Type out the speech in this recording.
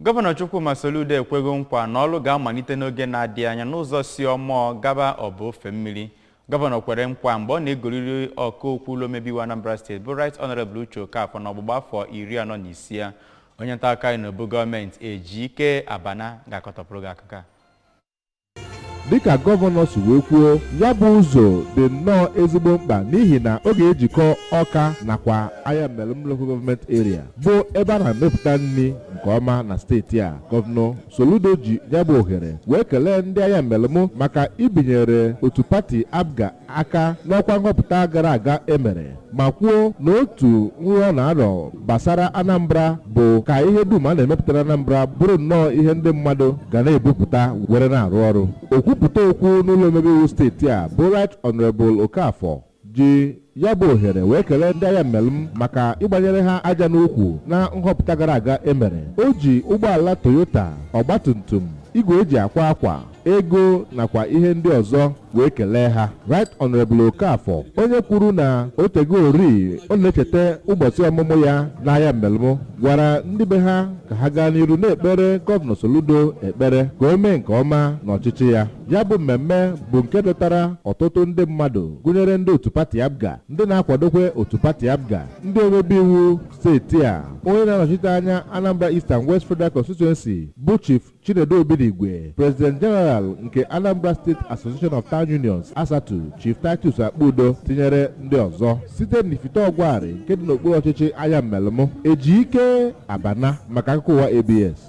Gọvanọ Chukwuma Soludo ekwego nkwa na ọrụ ga-amalite n'oge na-adịghị anya n'ụzọ si Ọmọọ gaba Ọba ofe mmiri. Gọvanọ kwere nkwa mgbe ọ na-egoriri ọka okwu ụlọ omebe iwu Anambra Steeti bụ Right Honorable Uche Okafor na ọgbụgba afọ 46 ya. Onye nta akụkọ anyị n'obu gọọmenti, Ejike Abana, ga-akọtọpụrụ gị akụkọ a. Dịka gọvanọ si wee kwuo, ya bụ ụzọ dị nnọọ ezigbo mkpa n'ihi na ọ ga-ejikọ Ọka nakwa Ayamelụm Local Government Area, bụ ebe a na-emepụta nri nke ọma na steeti a. Gọvanọ Soludo ji ya bụ ohere wee kelee ndị Ayamelụm maka ibinyere otu pati APGA aka n'ọkwa nhọpụta gara aga emere, ma kwuo na otu nrọ na-arọ gbasara Anambra bụ ka ihe dum a na-emepụta na Anambra bụrụ nnọọ ihe ndị mmadụ ga na-ebupụta were na-arụ ọrụ. Okwupụta okwu n'ụlọ omebe iwu steeti a bụ Right Honorable Okafor ji ya bụ ohere wee kelee ndị Ayamelụm maka ịgbanyere ha aja n'ukwu na nhọpụta gara aga emere. O ji ụgbọala Toyota, ọgbatumtum, igwe eji akwa akwa, ego nakwa ihe ndị ọzọ wee kelee ha. Right Honorable Okafor, onye kwuru na otego ori ọ na-echeta ụbọchị ọmụmụ ya n'Ayamelụm, gwara ndị be ha ka ha gaa n'iru na-ekpere Gọvanọ Soludo ekpere ka o mee nke ọma n'ọchịchị ya. Ya bụ mmemme bụ nke dọtara ọtụtụ ndị mmadụ, gụnyere ndị otu pati APGA, ndị na-akwadokwe otu pati APGA, ndị omebe iwu steeti a, onye na-anọchite anya Anambra East and West Federal Constituency bụ Chief Chinedu Obinigwe, President General nke Anambra State Association of Town Unions, ASATU, Chief Titus Akpudo, tinyere ndị ọzọ. Site n'Ifite Ọgwarị nke dị n'okpuru ọchịchị Ayamelụm, Ejike Abana maka akụkọ ụwa ABS.